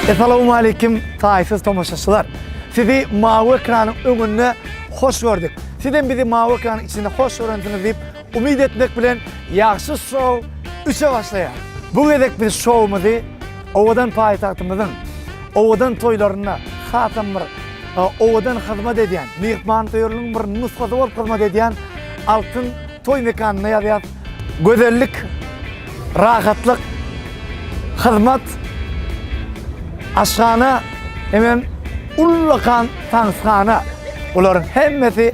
Essalawmaleýkim taýsyz tomaşaçylar. Sizi mawy ekranyň öňünde hoş gördük. Sizem bizi mawy ekranyň içinde hoş görensiňiz diýip umyt etmek bilen Ýagşy şou üçe başlaýar. Bu gezek biz şowumyzy owadan paýtagtymyzyň owadan toýlarynda hasam bir owadan hyzmat edýän, myhmansöýerligiň bir nusgasy bolup hyzmat edýän Altyn toý mekanynda ýazýas. Gözellik, rahatlyk, hyzmat, aşhana hemem ullakan taňshana. Bularyň hemmesi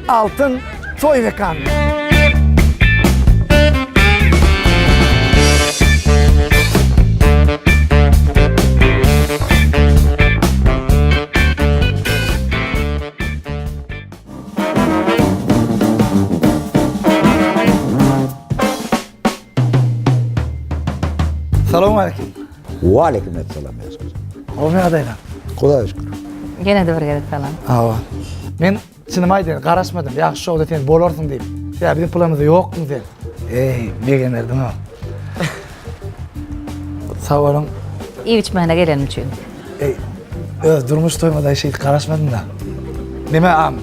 Altyn toý mekanynda. Salowmaleýkim. Waleýkim essalam ýaşlar. Gowy ýagdaýlar. Hudaýa şükür. Ýene-de bir gezek salam. Hawa. Men çynymy aýdaýyn, garaşmadym. Ýagşy şowda sen bolarsyň diýip. Sebäbi biziň planymyzda ýokduň sen. Eý, begenerdiň-a. Sag boluň. Iýip-içmäne gelenim üçin. Eý, öz durmuş toýuma-da şeýdip garaşmadym-da. Neme am?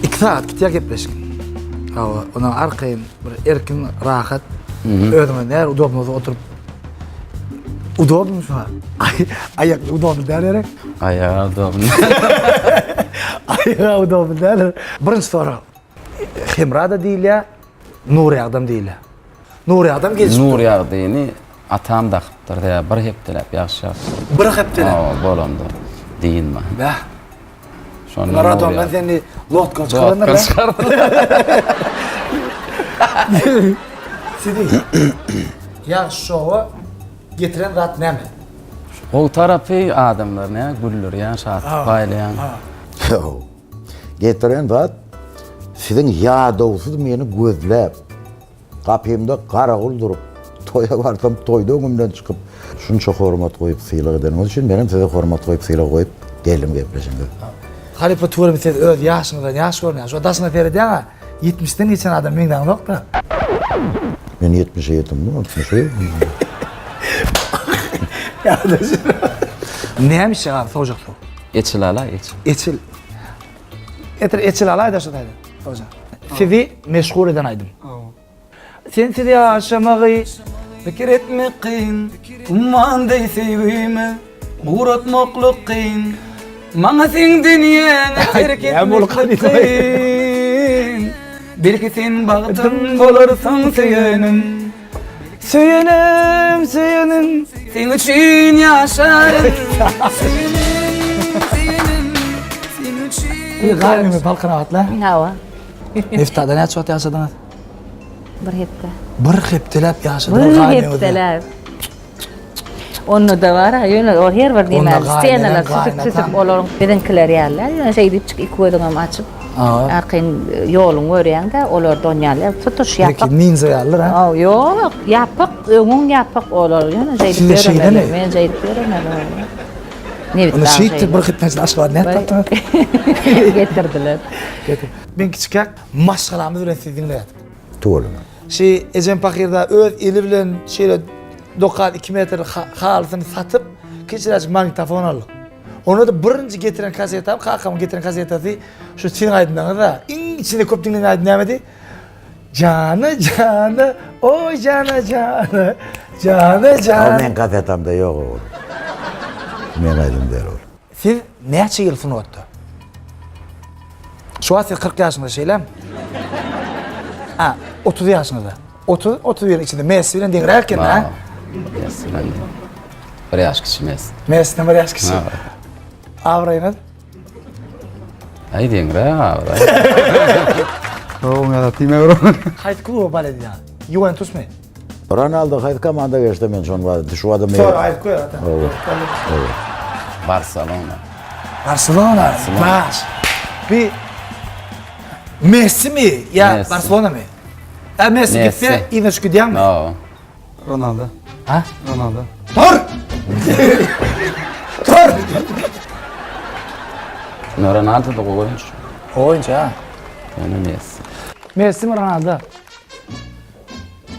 2 sagat gitýär gepleşik. Hawa, ondan arkaýyn bir erkin, rahat özüňe näre udobny bolsa oturyp Udobny şu Ay, aýak udobny däl gerek. Aýaga udobny. Aýaga udobny däl. Birinji sorag. Hemra-da diýilýär, Nurýagdam diýilýär. Nurýagdam gelişip dur. Nurýagdyny atam dakypdyr diýýär, bir hepdeläp ýagşy ýagypdyr. Bir hepdeläp? Hawa, bolanda dynma. Bäh. Şonda Radomdan seni lodka çykaranlar. Lodka çykardylar. Sizi ýagşy şowa getiren zat näme? Gowy tarapy adamlar nä güldürýän, şatlyk paýlaýan. Getiren zat siziň ýadawsyz meni gözläp, gapymda garawul durup, toýa barsam toýda öňümden çykyp, şunça hormat goýup sylag edeniňiz üçin menem size hormat goýup sylag goýup geldim gepleşiňize. Halypa tüweleme siz öz ýaşyňyzdan ýaş görünýäňiz. Şo daşyňa seredýäň-ä, ýetmişden geçen adam meňzäňzok-da. Men ýetmişe ýetimdim, altmyşa Näme içjek abi sowjak suw? Eçil alaý, eçil. Eçil. Getir eçil alaý-da şu taýdan. Sowjak. Sizi meşhur eden aýdym. Sensiz ýaşamagy pikir etmek kyn, Umman deý söýgimi guratmaklyk kyn. Maňa seň dünýäňi terk etmeklik kyn. Belki sen bagtym bolarsyň söýenim. Söýenim, söýenim. Seň üçin ýaşaryn. Söýenim, söýenim. Seň üçin. Bir gaýynyňyz Balkanabatly? Hawa. Neftada näçe wagt ýaşadyňyz? Bir hepde. Bir hepdeläp ýaşadyňyz Bir hepdeläp. Onda-da bar-a, ýöne ol her bir näme, stenalar süsüp-süsüp olaryň biziňkiler ýaly-da, ýöne şeýdip çyk iki gözüňem açyp, arkaýyn ýoluňy görýäň-de, olar donýarlar, tutuş ýapyk. Biziňki ninja ýalydyr, a? Hawa, ýok, ýapyk, öňüň ýapyk olar, ýöne şeýdip ýöremeli, men şeýdip ýöremeli. Nebit Onda şeýtdik bir hepdäň içinde Aşgabady nädip tapdyňyz? Getirdiler. Men kiçikäk maşgalamyz bilen sizi diňleýärdik. Tüweleme. Şi ejem pahyrda öz eli bilen şeýle dokan 2 metr halysyny satyp, kiçiräjik magnitofon aldyk. Onda-da birinji getiren kasetam, kakamyň getiren kasetasy şu siziň aýdymlaryňyz-da. Iň içinde köp diňlenen aýdym nämedi? Jana jana, oý jana jana, jana jana. O meň kasetamda ýok ol. Meň aýdym däl ol. Siz näçe ýyl sungatda? Şu wagt siz 40 ýaşyňyzda şeýlemi? Ha, 30 ýaşyňyzda. 30, 31 içinde Messi bilen deňräk eken, ha? Messi bilen. Bir ýaş kiçi Messi. Messi'den bir ýaş kiçi. Abraýyňyz? Aý deňräk abraý. Oň ýa diýme bir. Haýsy kluba bal edýär? Juventusmy? Ronaldo haýsy komanda geçdi men şony bar. Şu adam. Sor aýdyp goý ata. Barselona. Barselona. Baş. Bir Messi mi ýa Barselona my? Ä Messi gitse yzyna düşüp gidýäňmi? Hawa. Ronaldo. Ha? Ronaldo. Dur! Dur! No Ronaldo da gowy oýunçy. Gowy oýunçy ha. Ýöne Messi. Messi mi Ronaldo?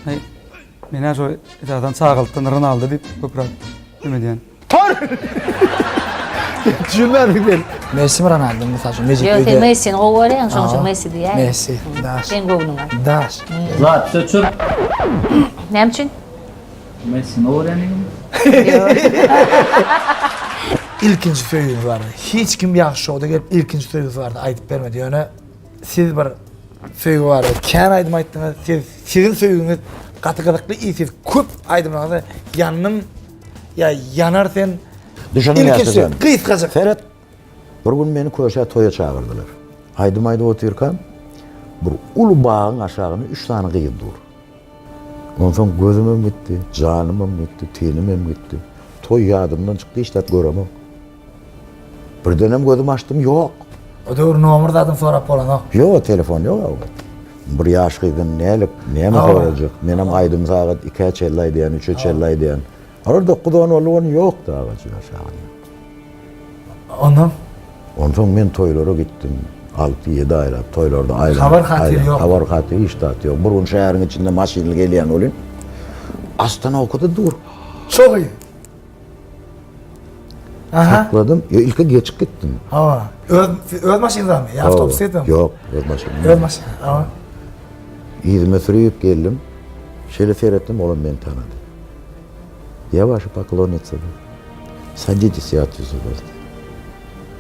Aý, men-ä şo esasan çagalykdan Ronaldo diýip köpräk. Neme diýen? Tor! Düşünmedik men. Messi mi Ronaldo mi mysal üçin Mejit Ýok, sen öýde. Messini gowy görýäň, şoň üçin Messi diýýän. Messi, daş. Seň göwnüňe. Daş. Zat söçür. Näme üçin? Messini gowy görýändigimi? Ilkinji söýgüňiz barada. Hiç kim ýagşy şowda gelip ilkinji söýgüsi barada aýdyp bermedi. Ýöne siz bir söýgi barada kän aýdym aýtdyňyz. Siz siziň söýgüňiz gaty gyzykly i siz köp aýdymlaryňyzda ýandym ýa ýanar sen. Düşündim Ilkinji ýaşa söýgi jan. gysgajyk. Seret. Bir gün meni köşä toýa çagyrdylar. Aýdym aýdyp otyrkam bir uly bagyň aşagynda üç sany gyz dur. Onsoň gözümem gitdi, janymam gitdi, tenimem gitdi. Toý ýadymdan çykdy, hiç zat göremok. Birdenem gözümi açdym, ýok. O döwür nomer zadyny sorap bolanok. Ýok, telefon ýok o wagt. Bir ýaş gyzdan nälik, näme sorajak? Menem aýdym sagat ikä çenli aýdýan, üçe çenli aýdýan. Olar dokuz-on boldy, ony ýokdy agajyň aşagynda. Ondan? Onsoň men toýlara gitdim. Alty-ýedi aýlap toýlarda aýlanyp. Habar-hatyr ýok. Habar-hatyr hiç zat ýok. Bir gün şäheriň içinde maşynly gelýän welin, ostanowkada dur. Şo gyz. Aha. Sakladym. Ýa ilki geçip gitdim. Hawa. Öz öz maşynyňyzmy ýa awtobus getirdiňmi? Ýok, öz maşynym. Öz maşyny. Hawa. Yzyma sürüp geldim. Şeýle seretdim, olam meni tanady. Ýa waşa poklonnica diýdi. Saditis ýa otwezu vas diýdi.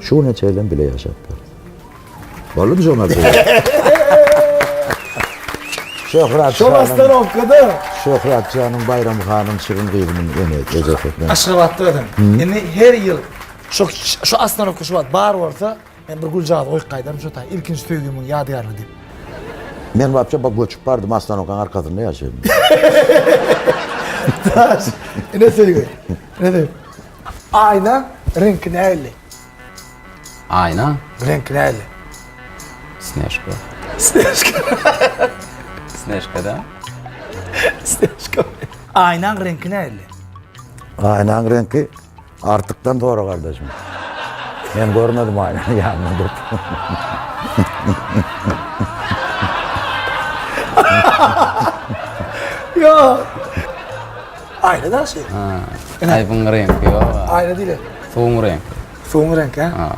Şu güne çenlem bile ýaşap ýörüs. Boldumy Jomart aga? Şöhrat Şol ostanowkada. Şöhrat janyň Baýram hanyň şirin gyzymyň ene, ejesi. Aşgabatda özem. Indi her ýyl şu şu ostanowka şu wagt bar bolsa, men bir güljagaz goýup gaýdaryn şo taý ilkinji söýgimiň ýadygärligi diýip. Men wapşe bak göçüp bardym ostanowkanyň arkasynda ýaşaýan. Daş. Ine söýgi. Ine söýgi. Aýna reňki nähili? Aýna? Reňki nähili? Snežka. Snežka. Snežka da. Snežka. Aýnaň reňki nähili? Aýnaň reňki artykdan sora gardaşym. Men görmedim aýnany ýanynda durup. Ýok. Aýna da şeý. Aýbyň reňki ýok. Aýna diýle. Suwuň reňki. Suwuň reňki, ha?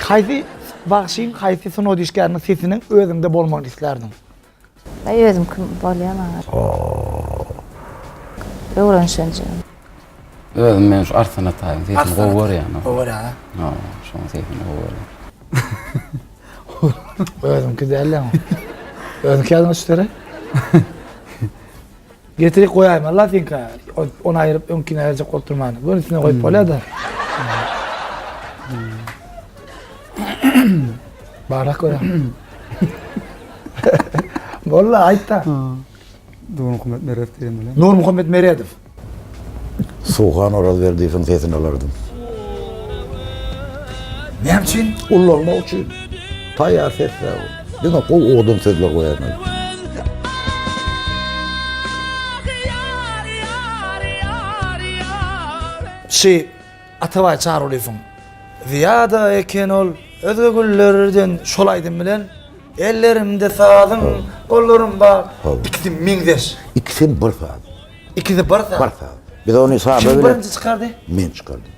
Haýsy bagşyň, haýsy sungat işgäriniň sesiniň özüňde bolmagyny islärdiň? Aý özümki bolýa maňa. Öwrenişenje. Özüm men şu Arslan Ataýewiň sesini gowy görýän. Gowy görýän, ha? Ha, şoň sesini gowy görýän. Özüňki däl-le. Özüňki ýadyňa düşdere? Getirip goýaýmaly-la seňkä. Ony aýryp öňkini aýyrjak bolup durman. Göni üstüne goýup bolýa-da. Barlap görä. Boldy, aýt-da. Nurmuhammet Meredow diýen bilen. Nurmuhammet Meredow. Suhan Orazberdiýewiň sesini alardym. Näme üçin? Ullanmak üçin. Taýýar ses-dä o. Diňe gowy owadan sözler goýaýmaly. Şy Atabaý Çarygulyýewiň Zyýada eken ol özge güllerden şol aýdym bilen Ellerimde sazyň, gollarym bar. Ikisi meňzeş. Ikisem bir saz. Ikisi bir saz. Bir saz. Biz ony Saba Kim bilen birinji çykardy? Men çykardym.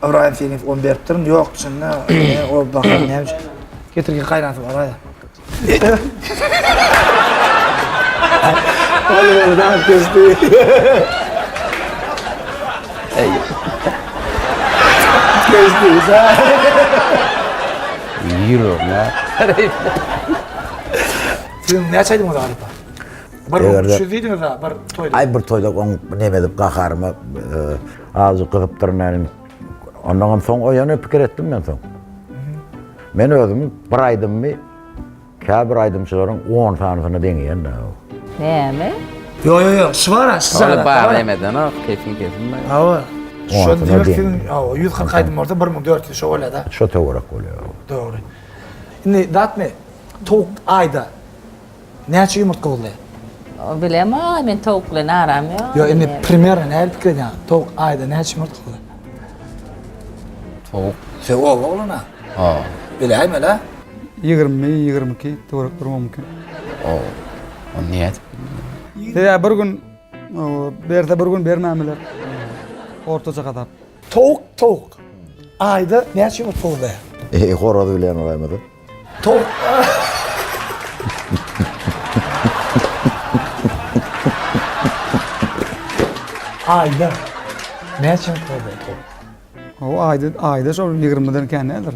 Ybraýym Seýlinow ony beripdirin. Ýok şunda o bakalym näme üçin. Getir gel gaýnatyp alaý. Ol ol kesdi. Ey. Kesdi. Ýüregime. Siziň näçe aýdymyňyz bar halypa? Bir Eger-de- 300 diýdiňiz ha, bir toýda. Aý bir toýda oň neme edip gaharyma e, azajyk gyzypdyryn yani. Ondan soň oýany pikir etdim men soň. Men özümiň bir aýdymymy käbir aýdymçylaryň 10 sanysyna deňeýän da. Näme? Ýo ýo ýo, şu bar ha, şu Ony bar. bar emedenok, kesin kesin bar. Hawa. Şo Onsyna diýmek deň. siziň hawa 140 aýdym bolsa 1400 şo bolýar da. Şo töwerek bolýar. Dogry. Indi datmy? Towuk aýda Näçe ýumurtga guzlaýar? Bilemok, men towuk bilen aram ýok. Ýok, indi primerno nähili pikir edýäň? Towuk aýda näçe ýumurtga guzlaýar? Towuk. Sen oba oglan-a. Hawa. Biläýmeli-ä? 20, 22 töwerek durmagy mümkin. O, ony nädip bilmeli? Sebäbi bir gün berse bir gün bermän biler. Ortaça hasap. Towuk, towuk. Aýda näçe ýumurtga guzlaýar? Eý, horaz bilen bolaýmasa. Towuk. Aýda näçe ýumurtga guzlaýar towuk? O aýda, aýda şol 20-den kän däldir.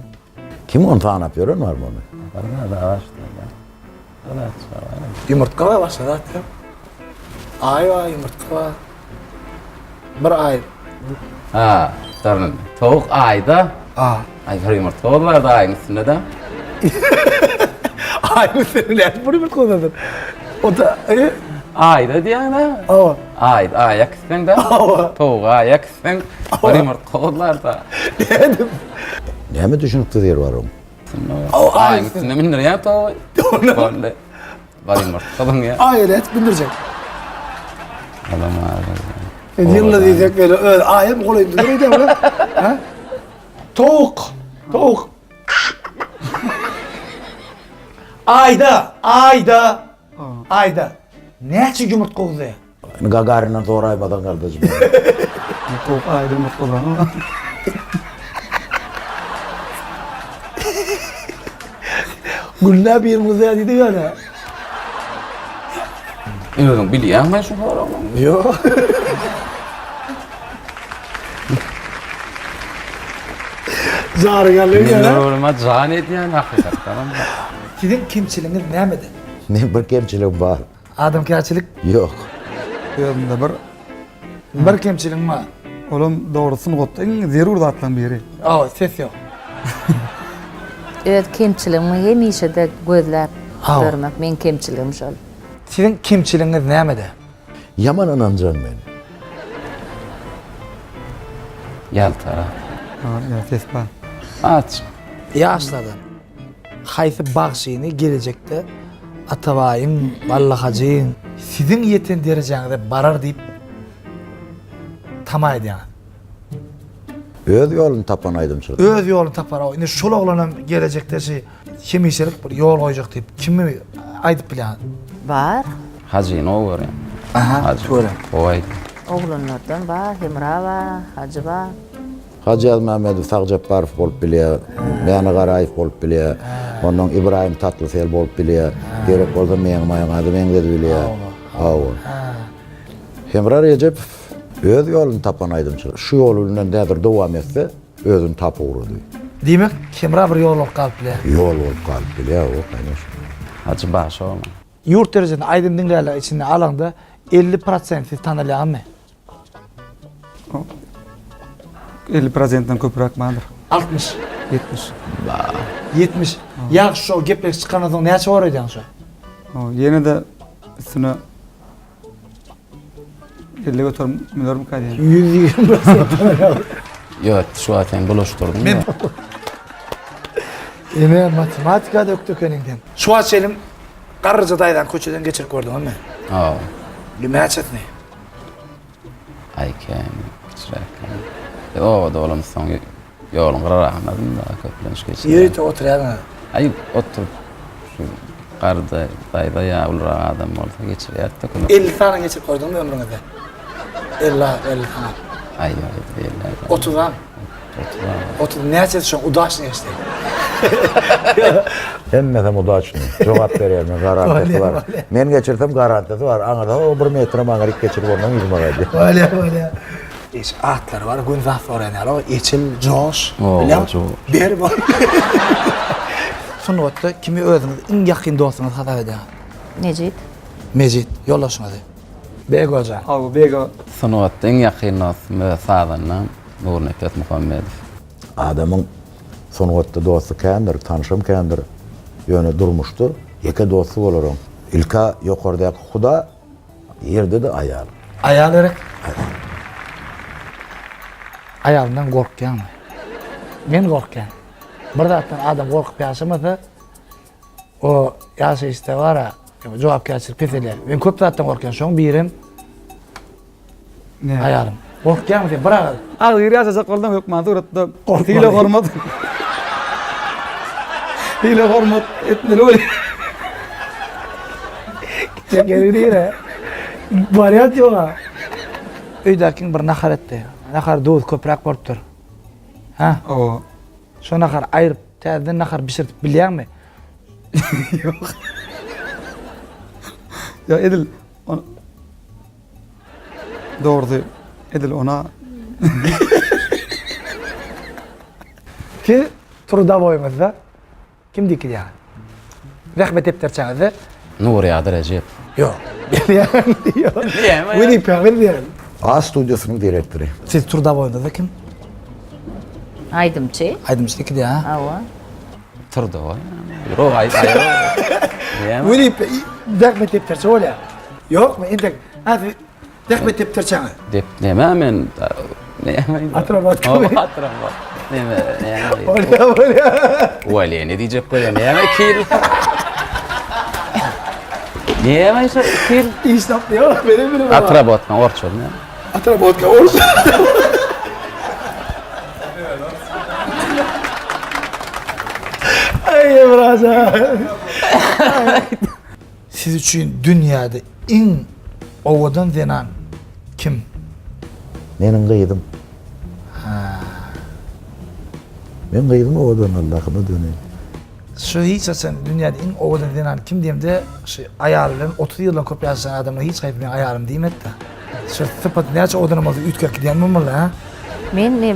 Kim ony sanap ýören barmy ony? Bir zat agaçda. Bir zat bar. Ýumurtga bar, başga zat ýok. Aý bar, ýumurtga bar. Bir aý. Ha, durun. Towuk aýda. A. Aý bir ýumurtga bolýar aýyň üstünde-de. Aýyň üstünde nädip bir ýumurtga bolýar? O da, e? Aýda diýýäň-dä. Hawa. Aý, aýak üstünde. Hawa. Towugy aýak üstüň bir ýumurtga bolýar-da. Nädip? Näme düşüniksiz ýeri bar oň? Aýyň üstünde mindirýär towugy. Boldy. Bir ýumurtga zyňýar. Aýy nädip mindirjek? Olam bar. Ýylda diýsek böyle öz aýam golaýynda dur öýdýän olar. Ha? Towuk. Towuk. Aýda, aýda. Aýda. Näçe ýumurtga guzlaýar? Indi Gagarinden soraýmasaň gardaşym. Towuk aýda ýumurtga guzlanok. Günde bir guzlaýar diýdi ýöne. Özüň bilýäňmi şu soragy? Ýok. Jary geldi Men ýöne. ogluma jan edýän hakykatdanam. Siziň kemçiligiňiz nämede? Meň bir kemçiligim bar. Adamkärçilik? Ýok. Özümde bir Bir kemçiligiň bar. Olam dogry sungatda iň zerur zatlaryň biri. Hawa, ses ýok. Öz kemçiligimi hemişe-de gözläp Hawa. ýörmek, meň kemçiligim şol. Siziň kemçiligiňiz nämede? Ýaman ynanjaň men. Ýaltarak. Ýa ses bar. Aç. Ýaşlardan haýsy bagşyny gelejekde Atabaýyň, Bally Hajyň, siziň ýeten derejäňize barar diýip tama edýäňiz? Öz ýoluny tapan aýdymçy. Öz ýoluny tapar. Indi şol oglanam gelejekde şi hemişelik bir ýol goýjak diýip kimi aýdyp bilýäňiz? Bar. Hajyny gowy görýän. Aha, Hajy. tüweleme. Gowy aýdýar. Oglanlardan bar, Hemra bar, Hajy bar. Hajy Ýazmämmedow Sagy Jepbarow bolup bilýär, Mäne Garaýew bolup bilýär, onnoň Ybraýym Tatlysel bolup bilýär, gerek bolsa meň maýyňa-da meňzedip bilýär. Hawa. Hemra Rejepow öz ýoluny tapan aýdymçy. Şu ýoly bilen häzir dowam etse, özüni tapyp ugrady. Diýmek, Hemra bir ýol bolup galyp bilýär. Ýol bolup galyp bilýär, hawa, kanyşna. Hajy bagşy oglan. Ýurt derejesinde aýdym diňleýänler içinde alaňda 50 prosent siz tanalýaňyzmy? 50 prosentden köpräk bardyr. 60. 70. 70. Ýagşy şo gepleşik çykandan soň näçe bor öýdýäň şo? Ýene-de üstüne 50 göterim münermika diýen. 120 prosent. Ýok, şu wagt sen bulaşdyrdyň. Men Ine matematika dökdi ekeniň sen. Şu wagt şeýle garryja daýzany köçeden geçirip gördüňizmi? Hawa. Näçesini? Aý kän, kiçiräk. Biz obada bolamyzsoň ýoluň gyraragynda köplenç geçirýär. Ýörite oturýarsyňyz. Aý oturyp şu garda daýza ýa ulurak adam bolsa geçirýärdi-de kömek. 50 sany geçirip gördüňmi ömrüňizde? 50 50 sany. Aý ýok, 50. Otuzam. 30 näçesi şoň udaçny geçdi? Hemmesem udaçny. Jogap berýär men garantiýasy bar. Men geçirsem garantiýasy bar. Aňyrda o bir metrem aňryk geçirip ondan yzyma gaýdýar. Bolýar bolýar. Eş atlary bar gün zat soraýan ýaly Eçil, Joş, bilýän ber bol. Sungatda kimi özüňiz iň ýakyn dostuňyz hasap edýäňiz? Mejit. Mejit, ýoldaşyňyzy. Bego jan. Hawa, Bego. Sungatda iň ýakyn dostum öz sazandam Nurnepes Muhammedow. Adamyň sungatda dosty kändir, tanşam kändir. Ýöne durmuşda ýeke dosty bolar oň. Ilk-ä ýokardaky Huda, ýerde-de aýal. Aýal gerek? Aýal. Aýalyndan gorkýaňmy? Men gorkýan. Bir zatdan adam gorkup ýaşamasa, O ýaşaýyşda bar-a, jogapkärçilik peselýär. Men köp zatdan gorkýan, şoň birem aýalym. Gorkýaňmy sen bir agyz? Agzybir ýaşajak bolsaň hökman suratda sylag hormat. Sylag hormat etmeli bolýar. Gitjek ýeri nire? Wariant ýok-a. Öýdäkiň bir nahar etdi. Nahar duz köpräk bolupdyr. Hä? Hawa. Şo nahary aýryp, täzeden nahar bişirtip bilýäňmi? Ýok. Ýa edil on Dogrusy edil ona Siz trudowoýyňyzda Kim dikilýär? Zähmet depderçäňizde? Nurýagdy Rejep. Ýok. Bilýän. Ýok. Wezipäňizi bilýän. A studiýasynyň direktory. Siz trudowoýyňyzda kim? Aýdymçy. Aýdymçy dikilýär, ha? Hawa. Trudowoý. Ýok, aýt, aýt. Wezipe, zähmet depderçe bolýar. Ýokmy? Entek. Ha, siz Zähmet depderçäňe. Dep näme men näme? Atrabotka. Atrabotka. Näme? Näme? Bolýa, bolýa. Wali ne diýjek bolýa? Näme kil? Näme şu kil? Iş tapýar, benim bilim. Atrabotka orça näme? Atrabotka orça. Aý, Emraja. Siz üçin dünýäde iň owadan zenan kim? Meniň gyzym. Ha. Meň gyzym owadan Allahyma döneýin. Şu hiç haçan dünýäde iň owadan zenan kim diýemde şu aýaly bilen 30 ýyldan köp ýaşaýan adamlar hiç haýsy meň aýalym diýmedi-de. Şu sypat näçe owadanam bolsa üýtgäp gidýän bolmaly, hä? Men ne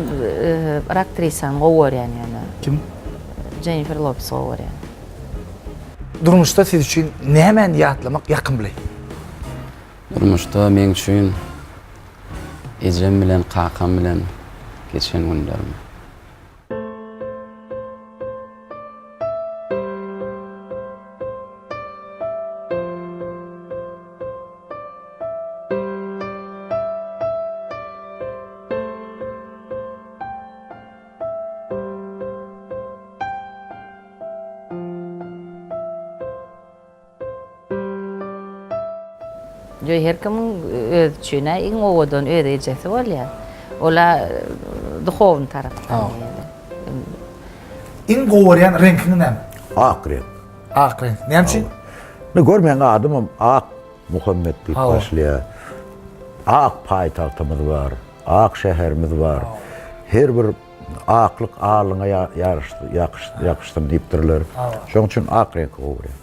bir aktrisany gowy görýän ýöne. Kim? Jennifer Lopez gowy görýän. Durmuşda siz üçin nämäni ýatlamak ýakymly? Durmuşda meň üçin ejem bilen kakam bilen geçen günlerim. Ýo her kimiň öz üçin-ä iň owadan öz ejesi bolýar. Ol-a duhowny tarapdan diýeli. Iň gowy görýän reňkiň näme? Ak reňk. Ak reňk. Näme üçin? Indi gör meň adymam Ak Muhammet diýip başlaýar. Ak paýtagtymyz bar, ak şäherimiz bar. Her bir Aklyk alyňa ýakyşsyn diýipdirler. Şonuň üçin ak reňki gowy görýän.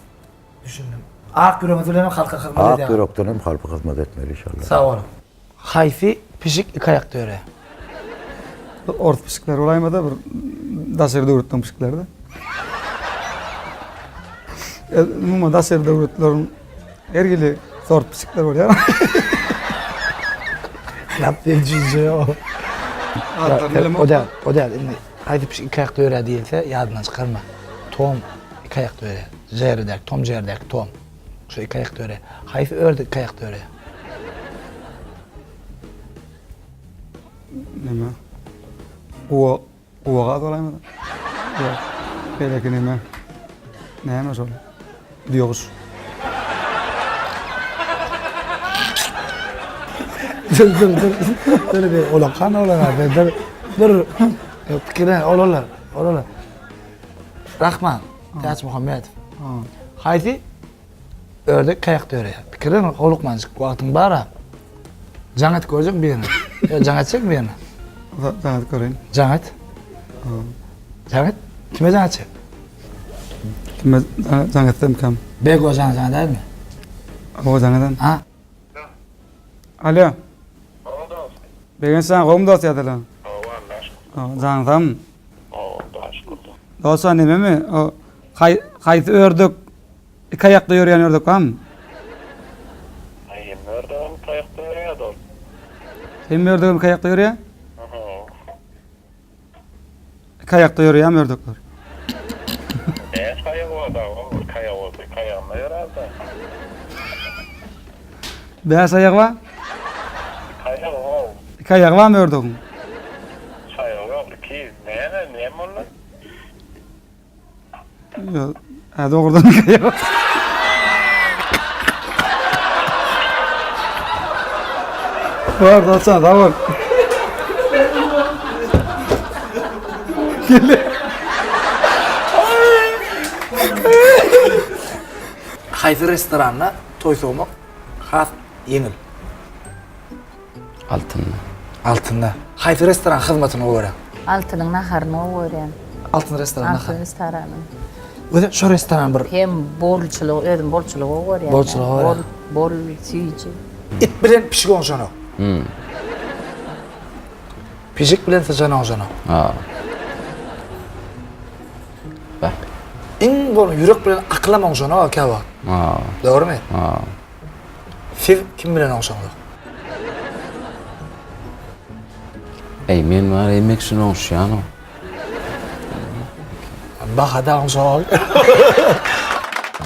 Düşündim. Ak ýüregiňiz bilen hem halka hyzmat edýäňiz. Ak ýürekden hem halka hyzmat etmeli inşallah. Sag boluň. Haýsy pişik iki aýakda ýörýär? Ors pişikleri bolaýmasa bir daşary döwletleň pişikleri-de. Umuman daşary döwletleriň Her hili sort pişikler bolýar. Lap diýen jüýje o. O däl, o däl. Indi haýsy pişik iki aýakda ýörýär diýilse, ýadyndan çykarma. Tom iki aýakda ýörýär. Jerridäki, Tom Jerridäki Tom. Şo iki aýakda ýörýär. Haýsy ördek iki aýakda ýörýär? Näme? Guwa Gowa gaz bolaýmasa? Ýok. Beýleki neme? Näme şol? Düýeguş. Dur dur dur. Dur bir olakan olar dur. Dur. Ýok pikirlen olarlar. Olarlar. Rahman Täçmuhammedow. Haýsy Ördek kaýakda ýörýär? Pikirlen howlukmanjyk wagtyň bar-a. Jaň et görjekmi birine? Ýa jaň etjekmi birine? Jaň edip göreýin. Jaň et. Jaň et. Kime jaň etjek? Kime jaň etsemkäm? Bego jaň jaň edäými? Hawa jaň eden. Ha? Alo. Begenç jan gowmy dost ýadyla? Hawa Alla şükür. Janyň sagmy? Hawa Alla şükür. Dost jan nememi? O haýsy ördek Iki aýakda ýörýän ördek barmy? Aý hemme ördegem iki aýakda ýörýär dost. Hemme ördegem iki aýakda ýörýär? Aha. Iki aýakda ýörýärmi ördekler? Näçe aýagy bar dagy oň? Iki aýagy bolsa iki aýagynda ýörär-dä. Bäş aýagy bar? Iki aýagy bar. Iki aýagy barmy ördegiň? Üç aýagy ýok, iki. Näme, näme boldy? Hä dogrudan ýok. Bar dostlar, sag bol. Haýsy restoranda toý sowmak has ýeňil? Altynda. Altynda. Haýsy restoran hyzmatyny gowy görýäň? Altynyň naharyny gowy görýän. Altyn restoran nahar. Altyn restoranyň. Özi şo restoran bir. Hem bolçulygy, özüm bolçulygy gowy görýän. Bolçulygy gowy Bol, bol süýji. It bilen pişik oňşanok. Pişik bilen syçan oňşanok. Ha. Bak. Iň bol ýürek bilen akylam oňşanok käwagt. Ha. Dogrymy? Ha. Siz kim bilen oňşaňyzok? Eý men bar eýmek şuny oňşýanok. Bahada oňşaňok.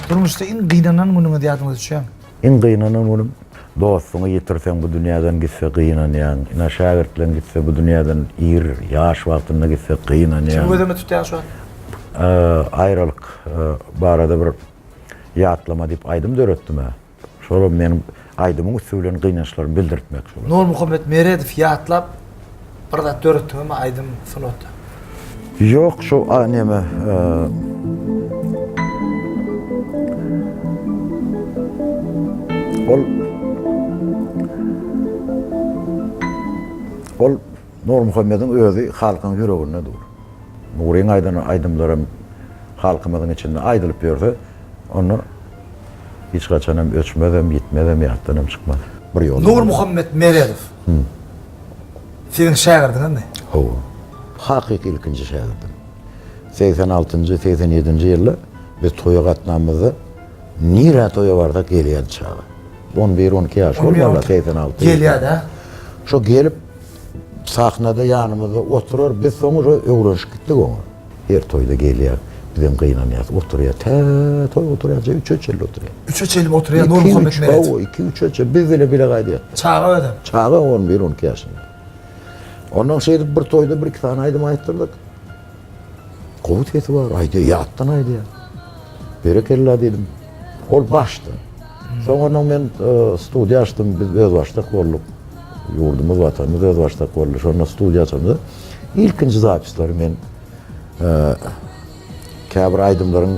Durmuşda iň gynanan günüňiz ýadyňyza düşýärmi? Iň gynanan günüm dostuňy ýitirseň bu dünýäden gitse gynanýaň. Ine şägirtleň gitse bu dünýäden ir ýaş wagtynda gitse gynanýaň. Kimi göz öňünde tutýaň şu wagt? Aýralyk barada bir Ýatlama diýip aýdym döretdim-ä. Şolam meniň aýdymyň üsti bilen gynançlarymy bildirtmek şol. Nurmuhammet Meredow ýatlap bir zat döretdiňizmi aýdym sungatda? Ýok şu a neme Ol Ol Nurmuhammediň özi halkyň ýüreginde dur. Nuryň aýdan aýdymlaram halkymyzyň içinde aýdylyp ýörse, onda hiç haçanam öçmezem, ýitmezem, ýatdanam çykmaz. Bir ýola. Nurmuhammet Meredow siziň şägirdiňizmi? Hawa. Hakyky ilkinji şägirdim. 86-njy, 87-nji ýylda biz toýa gatnamyzda nirä toýa barsak gelýärdi çaga. On bir, on iki ýaşy bolmaly, 86. Gelýärdi, hä? Şo gelip Sahnada ýanymyzda oturar, biz soň uje öwrenişip gitdik oňa. Her toýda gelýär, bizem gynanýas, oturýar, tä toý gutarýança üçe çenli oturýar. Üçe çenli oturýar Nurmuhammet Meret. Hawa, iki-üçe çenli, biz bile bile gaýdýarys. Çaga özem. Çaga on bir, on iki ýaşynda. Ondan şeýdip bir toýda bir-iki sany aýdym aýtdyrdyk. Gowy sesi bar, aýdýar, ýatdan aýdýar. Berekella diýdim. Ol başda. Soň ondan men studiýa açdym, biz özbaşdak bolduk. Ýurdumyz, watanymyz özbaşdak boldy. Şonda studiýa açamda ilkinji zapisleri men käbir aýdymlaryň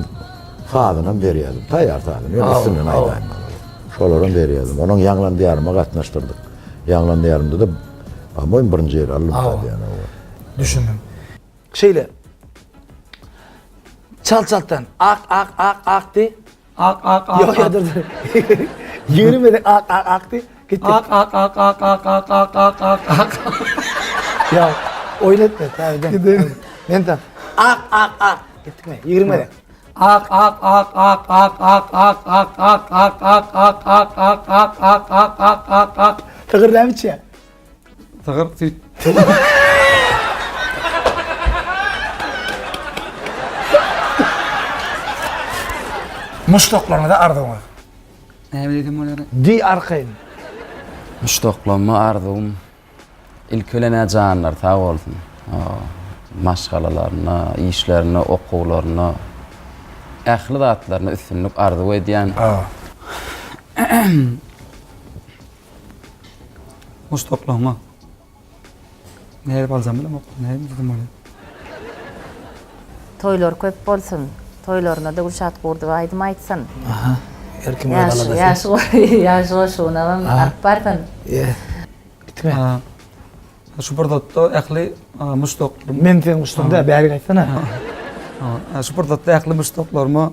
sazynam berýärdim. Taýýar sazyny, ýöne üstünden aýdaýmaly. Şolaram berýärdim. Onuň Ýaňlan diýaryma gatnaşdyrdyk. Ýaňlan diýarymda-da, po-moýem, birinji ýeri aldym. Düşündim. Şeýle. Çalt çaltdan ak ak ak ak di. Ak ak ak. Ýok ýa dur dur. 20 gezek ak ak ak di. Gitdik. Ak ak ak ak ak ak ak ak ak ak. Ýa oýun etme täzeden. Gidelim. Men tam ak ak ak gitdikmi? 20 gezek. Ak ak ak ak ak ak ak ak ak ak ak ak ak ak ak ak ak ak ak ak. Sygyr näme içýär? Sygyr süýt. Muşdaklaryňyza arzuwyňyz. Näme diýsem bolýar? Diý arkaýyn. Muşdaklanma arzuwym ilki bilen-ä janlary sag bolsun. Maşgalalarynda, işlerinde, okuwlarynda, ähli zatlarynda üstünlik arzuw edýän. Muşdaklaryňa. Nädip aljam bilemok. Nädip diýsem bolýar. Toýlary köp bolsun. Toýlarynda-da Gülşat Gurdowa aýdym aýtsyn. Aha. Her kim öz aladasy. Ýaş ýaş goşugynam alyp barsyn. Gitme. Şu pursatda ähli muşdaklarym. Men seň muşdagyň däl, bärik aýtsana. Şu pursatda ähli muşdaklaryma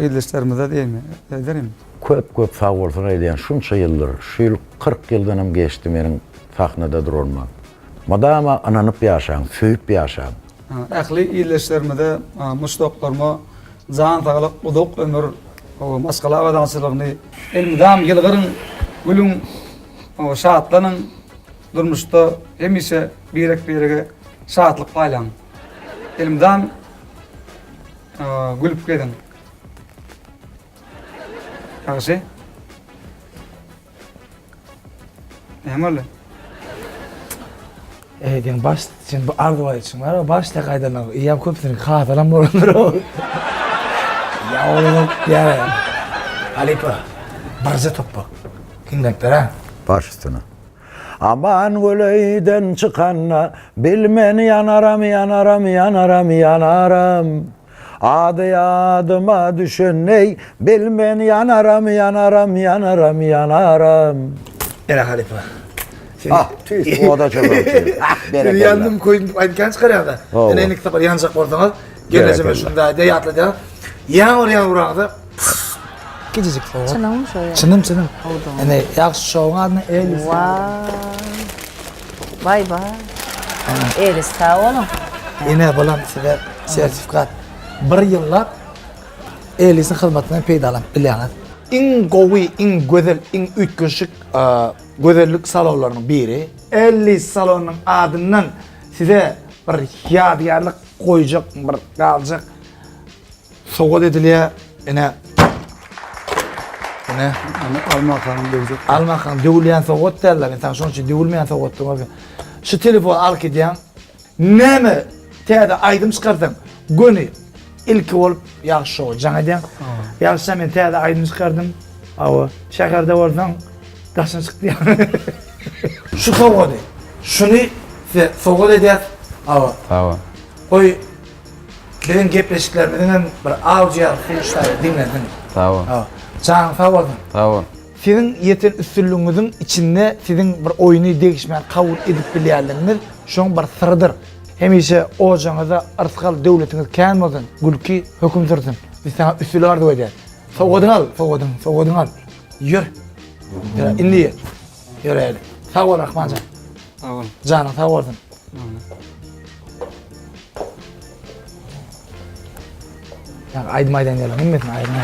ildeşlerimize diýeýin, ederin. Köp köp sag bolsun aýdýan şunça ýyldyr şu ýyl 40 ýyldanam geçdi meniň sahnada duranyma. Mydama ynanyp ýaşaň söýüp ýaşaň. Ähli ildeşlerimize muşdaklaryma jan saglyk uzak ömür maşgala abadançylygyny elmydam ýylgyryň gülüň şatlanyň durmuşda hemişe birek birege şatlyk paýlaň elmydam gülüp geziň. Ýagşy. Näme boldy? Eý, diýen baş, sen bu arzuw aýtşyň bar, baş tek aýdanlar, eýýäm köpüsiniň hasalam bolandyr o. Ýa olam ýa. Halypa, birje topbak. Diňläp ber-ä. Baş üstüne. Aman göleýden çykanda, bilmen ýanaram, ýanaram, ýanaram, ýanaram. Ady ýadyma düşendeý, bilmen ýanaram, ýanaram, ýanaram, ýanaram. Ene halypa. Ah, tüýs oda çömürçi. Ah, berekella. Ýandym köýdüm diýip aýdym kän çykarýar-da. Ene indiki sapar ýanjak bolsaňyz, gelnejeme şuny da ýatladýar. Ýaň urýan uraňyza kiçijik sowgat. Çynyňmy şo ýa? Çynym, çynym. Ene ýagşy şowuň adyna Elis. Waý. Waý waý. Elis sag boluň. Ene bulam size sertifikat. Bir ýyllap Elisiň hyzmatyndan peýdalanyp bilýäňiz. Iň gowy, iň gözel, iň üýtgeşik gözellik salonlarynyň biri. Ellis salonynyň adyndan size bir ýadygärlik goýjak, bir galjak sowgat edilýär. Ine. Ine. Almakaň döwjek. Almakaň döwülýän sowgat däldir. Men saňa şonuň üçin döwülmeýän sowgat diýip. Şu telefony alyp gidýäň. Näme täze aýdym çykarsaň, göni ilki bolup Ýagşy şowa jaň edýäň. Ýagşy men täze aýdym çykardym. Hawa, şäherde bolsaň daşyna çyk diýýän. Şu sowgady, şuny size sowgat edýäs. Hawa. Sag bol. Goý, biziň gepleşiklerimiziň hem bir audio ýazgysy şu taýda diňlensin. Sag bol. Hawa. Janyň sag bolsun. Sag bol. Siziň ýeten üstünligiňiziň içinde siziň bir oýny degişmäni kabul edip bilýänligiňiz şoň bir syrydyr. Hemişe ojagyňyzda yrsgal döwletiňiz kän bolsun, gülki höküm sürsün. Biz saňa üstünlik arzuw edýäs. Sowgadyňy al, sowgadyňy, sowgadyňy al. Ýör. Ýör, indi ýör. Ýöräýeli. Sag bol Rahmanjan. Sag bol. Janyň sag bolsun. Ýa aýdym aýdan ýaly hemmesini aýdym.